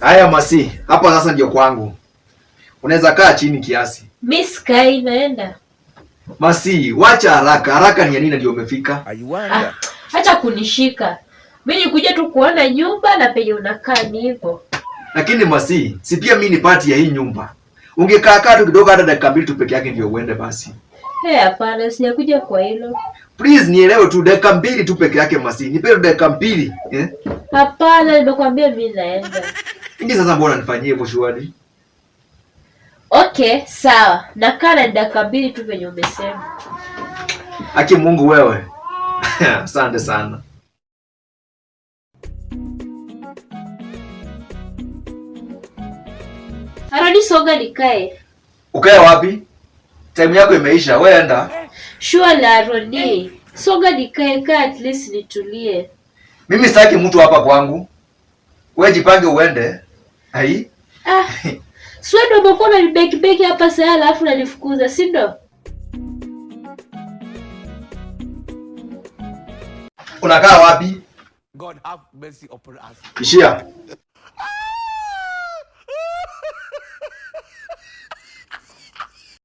Haya Masi, hapa sasa ndio kwangu. Unaweza kaa chini kiasi. Mi sikai, naenda. Masi, wacha haraka. Haraka ni ya nini ndio umefika? Ah, acha kunishika. Mi nikuja tu kuona nyumba na penye unakaa ni hivyo. Lakini Masi, si pia mimi ni pati ya hii nyumba. Ungekaa kaa tu kidogo hata dakika mbili tu peke yake ndio uende basi. Hey, hapana, sijakuja kwa hilo. Please nielewe tu dakika mbili tu peke yake Masi. Nipe tu dakika mbili. Eh? Hapana, nimekwambia mi naenda. Hindi sasa mbona nifanyie hivyo shwari? Okay, sawa. Nakaa na dakika mbili tu venye umesema. Aki Mungu wewe. Asante sana. Aroni, songa nikae. Ukae wapi? Time yako imeisha, wewe enda. Sure la Aroni. Songa nikae, kaa at least nitulie. Mimi sitaki mtu hapa kwangu. Wewe jipange uende. Hai? Ah, si wewe ndio umekuwa unanibeki beki hapa sasa alafu unanifukuza, si ndio? Unakaa wapi? God have mercy upon us. Ishia.